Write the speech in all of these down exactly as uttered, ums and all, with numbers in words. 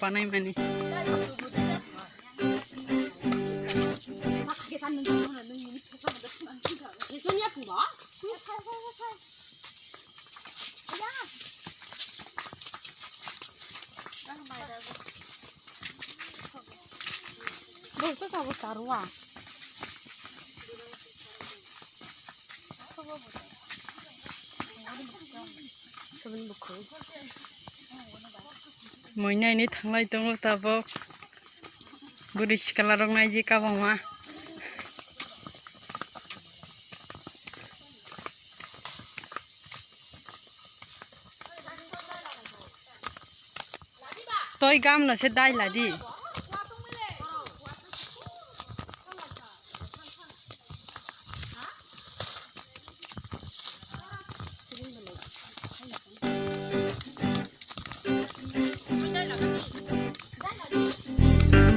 Panai mani. Bo to sabo charwa. Moi naini thanglai tongo tabuk. Bwrwi sikla rok naidi kabangma. Toi gam no se dai ladi.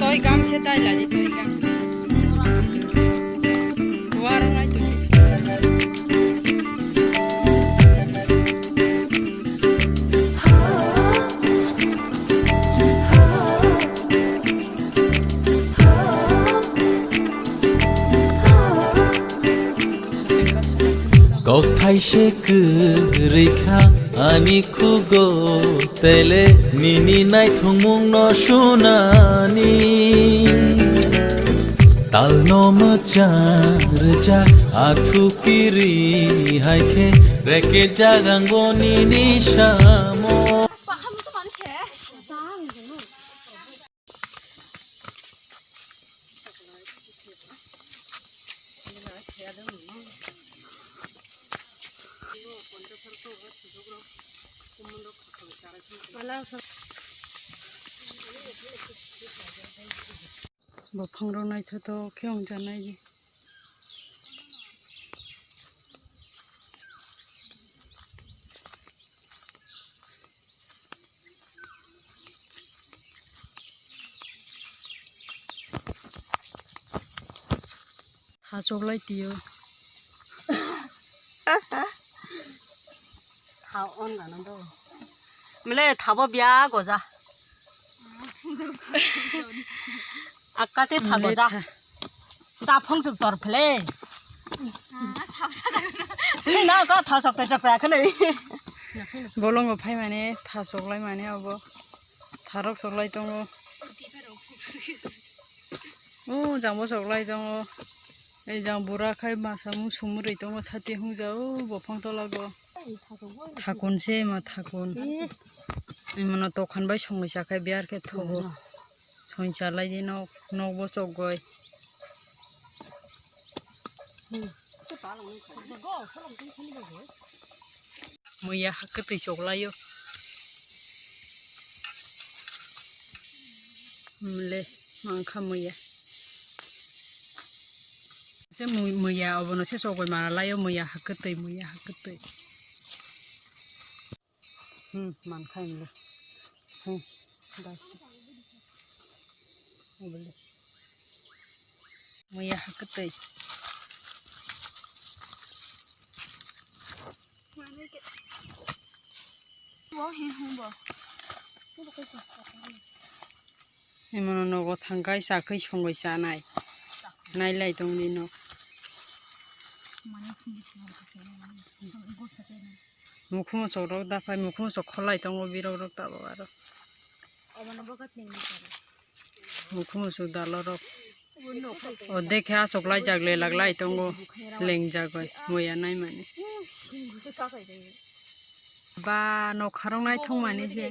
Toi gam se tai ladi toi gam. War nai tu. Kok thaise kwrwi kha ani khugo, tele nini naithokmungno sunani. Talno mwchang rwjak athu kiri hai khe, reke jagango nini samo. Bophangrok naithotok khe wngjaknai. Ha choklai tio. Ha on gana do. Mile thabo bia goja. Akkate tha goja. Da phong suk tor phle. Na ka tha sok te chok ta khne. Bolongo phai mane tha choklai mane obo. Tharok choklai tongo. O jang bo choklai tongo. Ei jang bura khai masa mung sumui tongo sati hung ja o bophang tola go. Thakun se ma thakun. Imono tokhan bai songwi chakhai biyar khe thogo. Songwi chalai di nok, nok bo chokgoi. Muya ha kwtwi choklaio. Mle mangkha muya. Se mui-, muya obono se chogoi mana laio, muya ha kwtwi, muya ha kwtwi. Hmm, mankha mle. Hmm, bai. Obole. Muya ha kwtwi. Imono nogo thangkai chakhwi songwi chanai. Nailai tongdi no. Mukhumu chok rok daphai, mukhumu chok kholai tongo birok rok tabuk aro. Mukhumu chok dalorok. O dekhe achuk laijak lelak lai tongo lengjagoi muya naimani. Ba nokharok naithok mani se.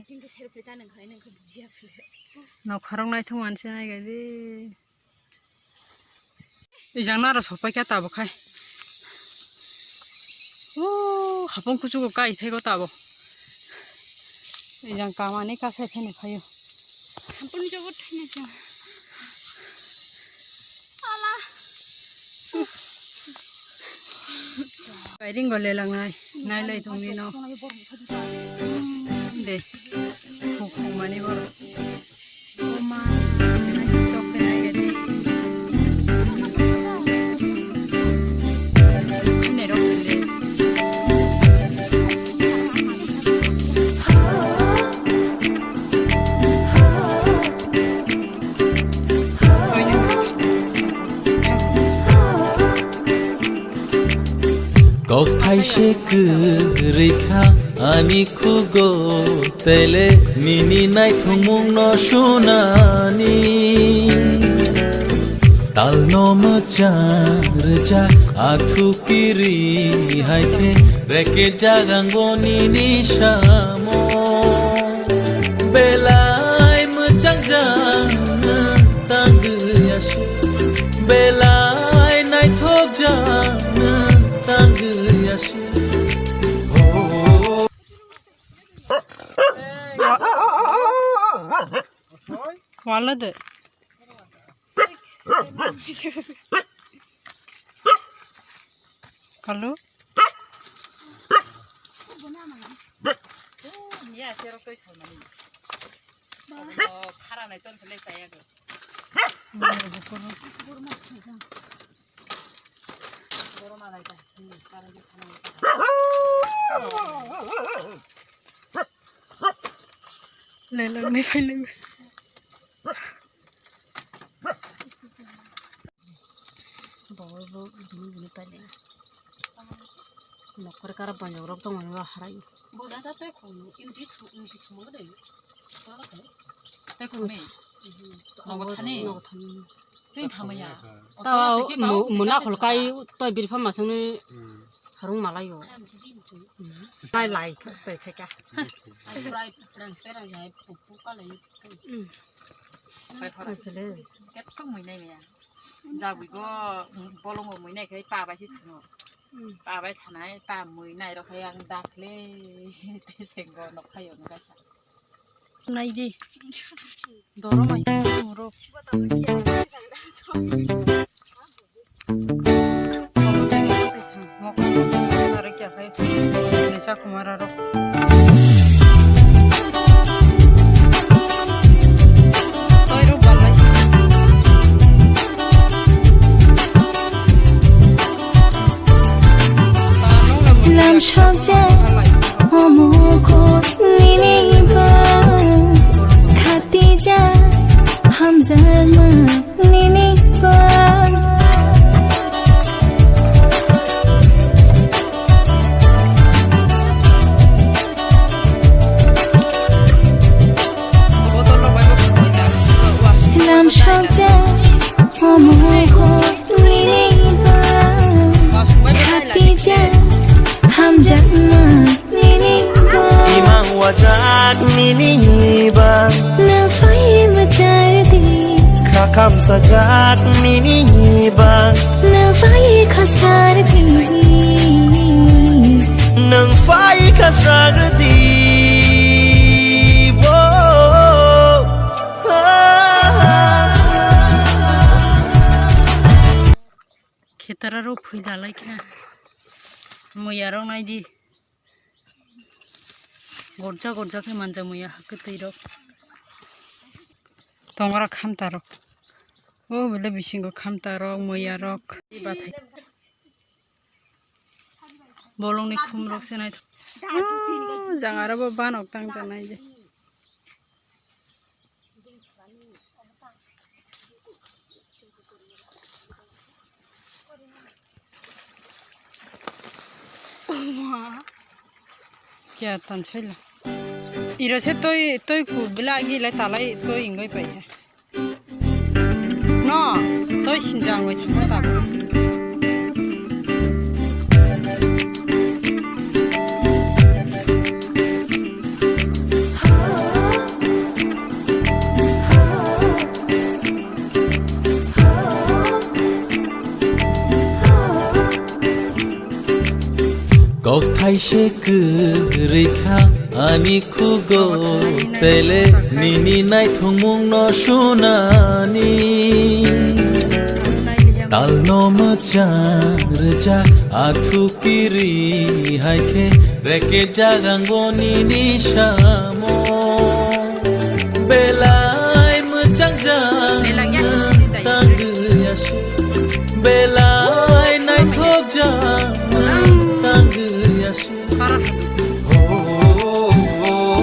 Nokharok naithok mani se naigai de. Ijang naro sopai kha tabuk khai. O hapung kuchugo kai thaigo tabuk. Ijang kamani kasai phene phaio. Hapung jogo thani jang. Ala. Kairing go lelangnai, nailai tongni no. De, khuk khuk mani boro. O ma, nai tok de nai gadi. Nerok de. Hai se kwrwi kha ani khugo, tele nini naithokmungno sunani. Talno mwchang rwjak athu kiri hai khe, reke jagango nini samo. Belai mwchang jang nwng tangwi aswk, belai naithok jang nwng tangwi aswk. Oh. Wala de. Kalu. Lelak ni phai leng. Bo bo bini bini paile. Nokor kara banjok rok tong mani ba harai. Bo da da tei khong no, inti thang, inti thang mo de. Tara khe. Tei khong ni. Nogo thani. Nogo thani. Tei thang ya. Ta mu-, muna khol kai toi birpha masung ni. Hmm. Harung malai yo. Nai lai kha, tei khai ka. Ai, pura transparent ya, pu, pu ka lai. Hmm. Pai phara. Pai phele. Ket kong mui nai maya. Jagwi go, bolongo mui nai khai pa bai si thungo. Hmm. Pa bai thanai, pa mui nai rok khai ang dakle. Te senggo nok khai yo no kaisa. Nai di. Doro mai thung ro. Nisa kumara ro. Toi ro balai. Lam shokja omo kho nini ba khatija hamjakma nini ba. Lam shokja omo kho nini ba khatija hamjakma nini ba. Imang wajak nini ba. Nang phai mwchar di. Khakham sajak nini ba. Nang phai khasar di. Nang phai khasar di. Wo. Khetara rok phui dalai kha. Muya rok nai di. Gorja gorja khe manjak muya ha kwtwi rok. Tongra khamta rok. O bele bisingo khamta rok, muya rok. Bathai. Bolongni khum rok se nai. Ah, jang aro bo banok tang janai je. Kya tan chaila. Iro se toi, toi ku bila agi lai talai toi ingoi pai he. No, toi sinjang bai thangma ta. Kokthai se kwrwi kha ani khugo, tele nini naithokmungno sunani. Talno mwchang rwjak athu kiri hai khe, reke jagango nini samo. Belai mwchang jang nwng tangwi aswk, belai naithok jang nwng tangwi aswk. Oh, oh, oh.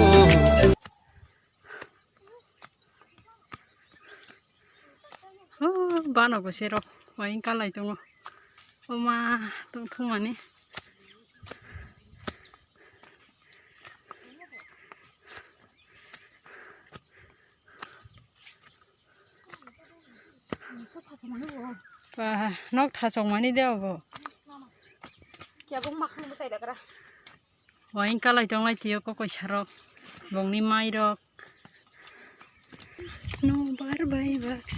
Oh, bano bo se rok waing kalai tongo. Oma tong thumani. Ba, nok thachok mani de obo. Waing kalai tonglai tio kokoi sarok. Bongni mai rok. No bar bai baks.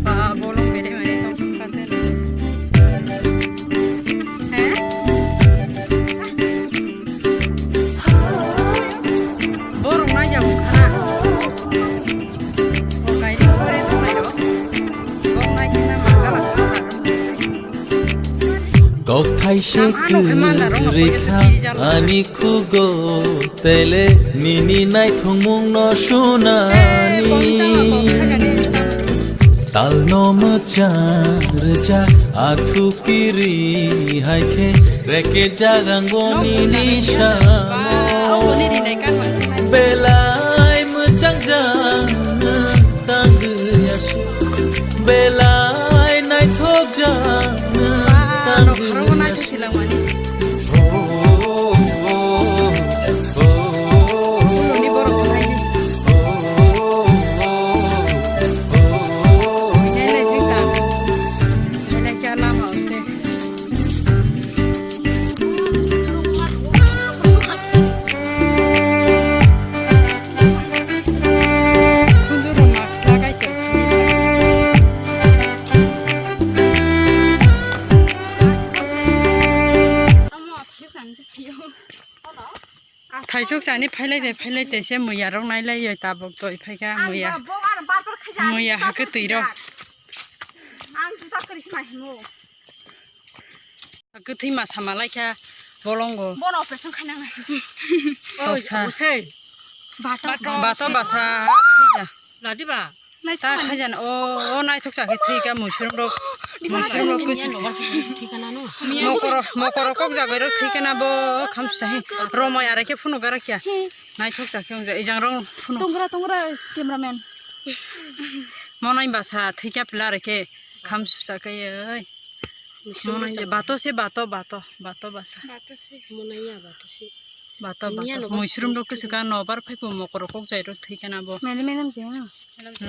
Ba, bolong bere mane tong kate. He? Borok nai jabo khana. O kairi sore tongnai rok. Bong nai khe na mangala kha. Tokthai se kwrwi kha ani khugo, tele nini naithokmungno sunani. Talno mwchang rwjak athu kiri hai khe, reke jagango nini samo. Belai mwchang jang nwng tangwi asu. Belai naithok jang nwng tangwi asu. Thaisuk chani phailai de, phailai de se muya rok nailai yo tabuk toi phaikha muya. Muya hakhe twi rok. Ang juta kwrwi se mai himo. Kwthwi masa malaikha bolongo. Bono operation khaina nai. Toksa. Bato. Bato basa. Ladiba. Ta khajan o, o naithok sa khe thwika muisrum rok. Muisrum rok kwchwng. Mokoro, mokoro kok jagoi rok thwikana bo khamsa hi. Romoi arai khe phunu gara kya. Naithok sa khe wngjak ijang rok phunu. Tongra, tongra, cameraman. Monai basa thwika pila arai khe. Kham susa kai oi. Monai je bato se bato, bato, bato basa. Bato se. Monai ya bato se. Bato, bato. Muisrum rok kwswka nobar phaipo mokoro kok jai rok thwikana bo. Meli melam je na.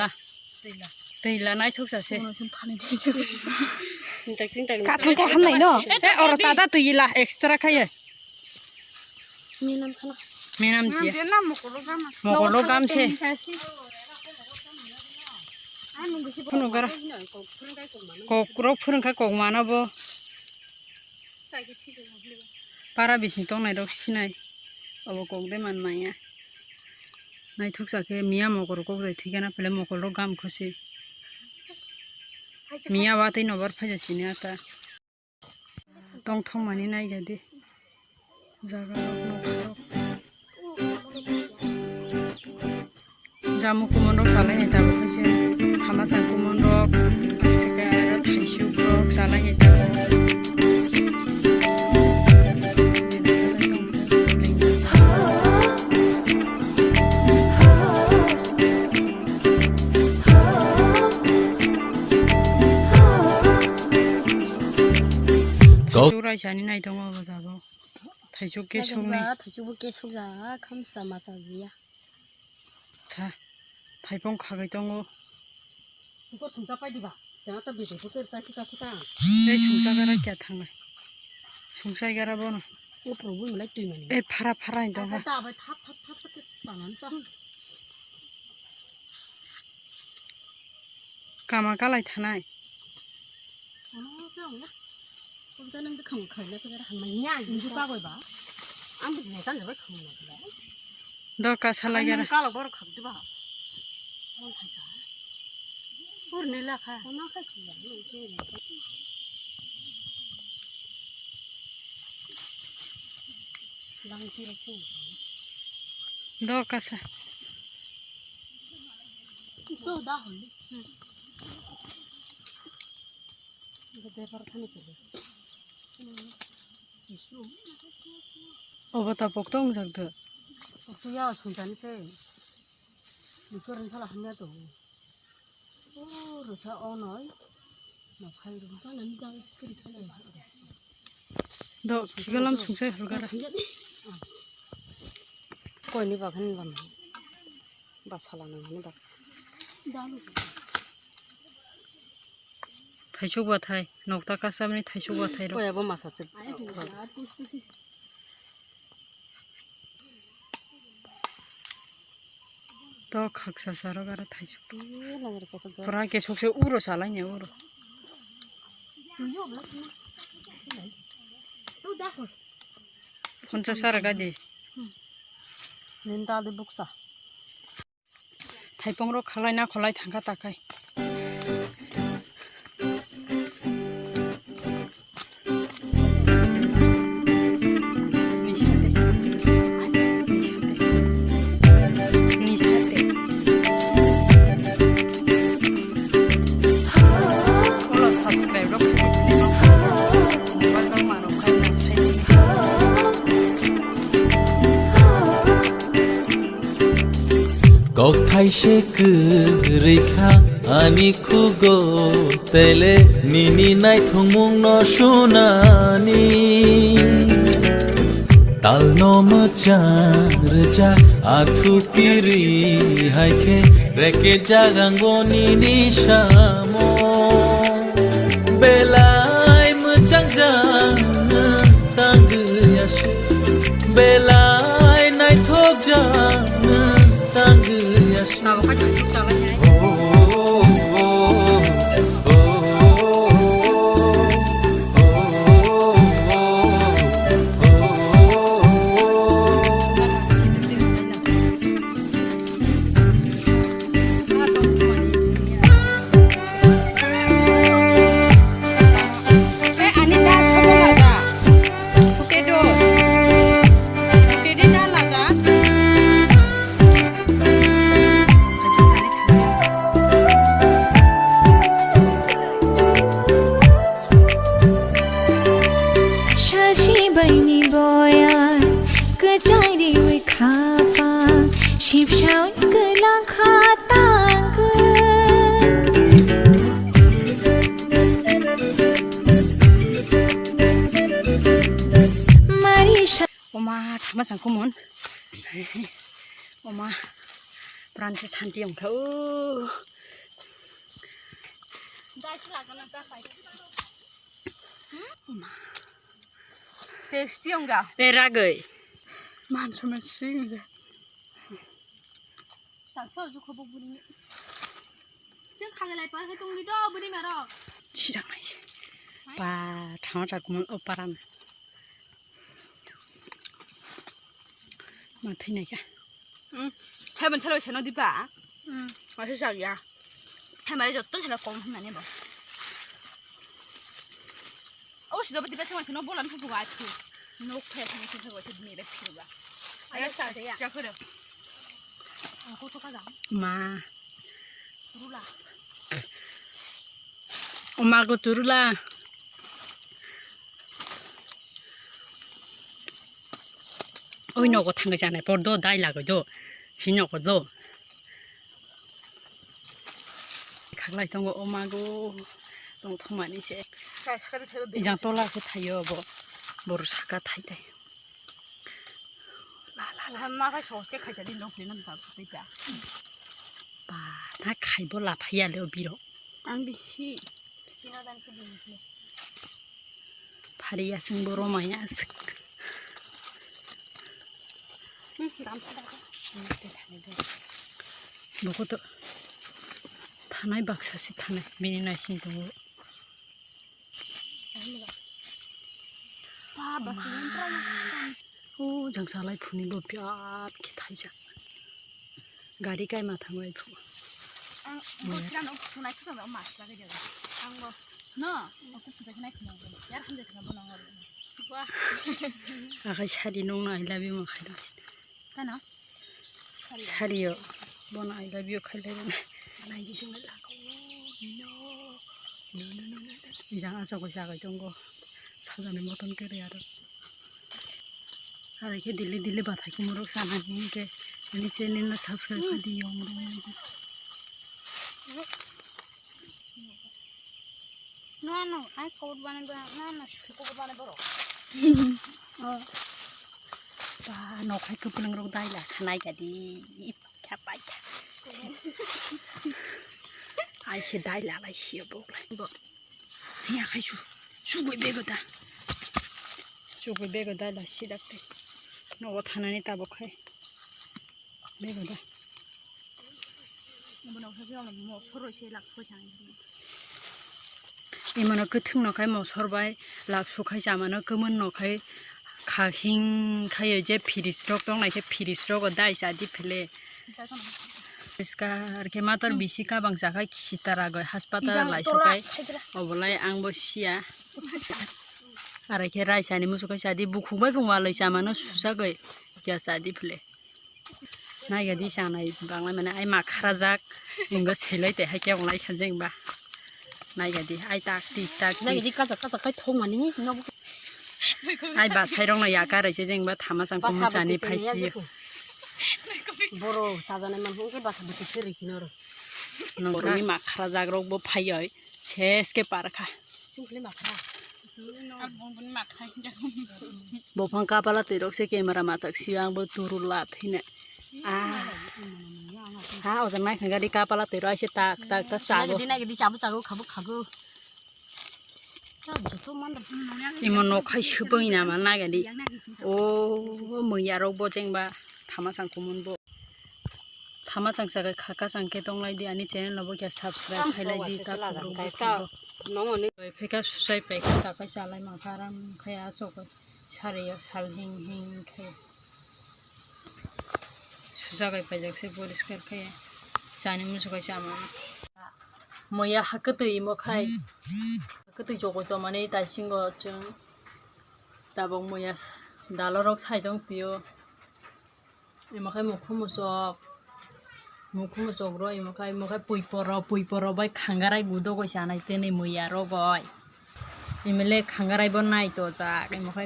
La. Tei la naithok sa se. Mono sum phani dai je. Kathang kathang nai no. Eh, oro tada twi la extra khai. Minam khana. Minam je. Mokolo gam se. Phunu gara. Kok rok phwrwng kha kok mana bo. Para bising tongnai rok sinai. Obo kok de man maya. Naithok sa khe miya mokol kok jai thwikana pele mokol rok gam kho se. Miya watwi nobar phaija sini ata. Tongthokmani naigadi jaga rok, nokha rok. Jamu kumun rok chalainai tabuk khe se. Hamachang kumun rok, aswkhe aro thaisuk rok chalainai tabuk. Tok. Churai sani nai tongo obo jago. Thaisuk ke sukni. Thaisuk bo ke sukjak, khamsa macha jiya. Tha, thaipong khagai tongo. Ikor sungsa pai diba? Jana ta bete ko ter ta kita kita. Tei sungsa gara kya thangnai? Sungsa gara bono. Utro bui malai tui mani. E phara phara ni dong. Ta bai thap thap thap thap panan ta. Kama kalai thanai. Ano ta ong ya. Kung ta nang de kham khai na ta gara hang manya. Inji pa goi ba. Ang de ne ta ne bai kham na ta. Do ka sala gara. Kalo bor kham diba. Ur ne la kha. Ona khai kham ya. Langti rok tu. Do kasa. Do da holi. Obo ta pokto wngjak do. Pokto ya sungchani se. Nokor ni sala hamya to. O rwsa o noi. Nokhai rw. Do khigalam sungsai halgara. Koini bagwi ni lam. Ba sala nang hwnwi ba. Thaisuk bathai, nokta kasamni thaisuk bathai rok. Koya bo masa chwk. To khaksa sarok aro thaisuk. Pura kesok se uro salai ne uro. Phone cha sar ga di. Ninda di buksa. Thaipung rok khalai na kholai thangkha takai. Nisate. Nisate. Nisate. Ulo subscribe rok khaidi. Mobile rok ma rok khai na sai. Kok thaise kwrwi kha ani khugo, tele nini naithokmungno sunani. Talno mwchang rwjak athu kiri hai khe, reke jagango nini samo. Belai mwchang jang nwng tangwi aswk, belai naithok jang nwng tangwi aswk. Tabuk khe thaithok chalai hai. Oh, oh, oh, oh. Salchi baini boya, kwchai riwi khapang, sipsawi kwlang khatang. Mari sa- Oma, thama chang kumon. Oma, pran se santi ongkha o. Tasty ongga. Te ragwi. Man sumai sing je. Taksa uju khobo buri. Chwng khagalai pa khe tongdi do buri maro. Sijaknai se. Ba thang jak mun o paran. Ma thwinai kha. Hmm. Hai ban salo seno dipa. Hmm. Ma se jak ya. Hai mare jotto selo kom hinani bo. Abo sida bati bati mangsi no bolan phupu ga athu. Nok phe thang thang thang thang ni be phupu ga. Ayo sa de ya. Kya khoro? Ang ko to ka jam. Ma. Rula. O ma go turula. Oi nogo thangwi chanai por do dai lagoi do. Si nogo do. Khaklai tongo o mago. Tong thumani se. Ijang tola se thaio bo. Bor saka thai thai. La la la. Ma kai sos ke khaisa din dong phina ta phai ta. Ba na khaibo la phaiya le o biro. Ang bisi. Phari aswk bo romai aswk. Hmm, gamsa daga. Boko to thanai baksa se thanai bini naising tongo. Ba, ba, ba. O jang salai phuni bo birat khe thaijak. Gari kai ma thang lai phu. Ang bo siran o phunai khwtang da mas lagwi jaga. Ang bo. No, aku puja khnai khwna bo. Yar hamjai khwna bo nang hor. Ba. Akai sadi nong na I love you ma khai dong. Kana? Sadi yo. Bono I love you khai lai. Nai di sing la ko. No. No, no, no, no, no. Ijang asa ko sa ko tongo. Sajani moton kere aro. Aro khe daily daily bathai kumurok sana hingke ani channel no subscribe khe di yong dong. No, no, ai kobor bane ba, no, no, kobor bane boro. Oh. Ba, nokhai kwplwng rok dai la kha nai kha di. Kha pai kha. Ai se dai la lai si bo lai. Bo. Ni akhai su. Su goi bego da. Su goi bego dai la si dak te. No o thanani tabok khai. Bego da. Imono kwthwng no khai mosor bai lak su khai chamano kwmwn no khai kha hing khai je fridge rok tong nai khe fridge rogo dai cha di phele. Poriskar khe mator bisi kabang cha khai sitara goi haspatal lai su khai obolai ang bo siya. Arai khe rai sani musu khai cha di bukhuk bai phung walai chamano susa goi kya cha di phele. Naiga di chanai banglai mane ai ma kharajak ingo selai te hai khe onglai kha jeng ba. Naiga di ai tak tik tak tik. Naiga di kachak kachak khai thong mani no. Ai ba sai rok no ya karai se jeng ba thama chang kumu chani phai si. Boro chajanai man hong khe basa bwtwi se ri sino ro. Nongkhorni ma kharajak rok bo phai oi ses khe par kha. Chungkhli ma khara. Bopang kapala twi rok se camera machak si ang bo turu la phine. Ah. Ha, ojang nai khangadi kapala twi rok aise tak, tak, tak chago. Nagadi, nagadi, chabu, chagu, khabu, khagu. Imo nokhai subung ina ma nagadi. O, muya rok bo jengba thama chang kumun bo. Thama chang sakai khaka chang khe tong lai di ani channel no bo khe subscribe khai lai di ta khubro bo. Pheka susai paikha takai chalai mangkha aram khai asok. Sari o sal hing hing khe. Sujagai paijak se poriskar khe. Chani musukai chamani. Muya hakwtwi imo khai. Hakwtwi chokoi tongmani taisingo chwng. Tabok muya dalorok sai tong tio. Imo khai mukhu musok. Mukhu musok ro imo khai, imo khai pui poro, pui poro bai khangarai gudo goi chanai teni muya rogoi. Imile khangarai bo nai tojak. Imo khai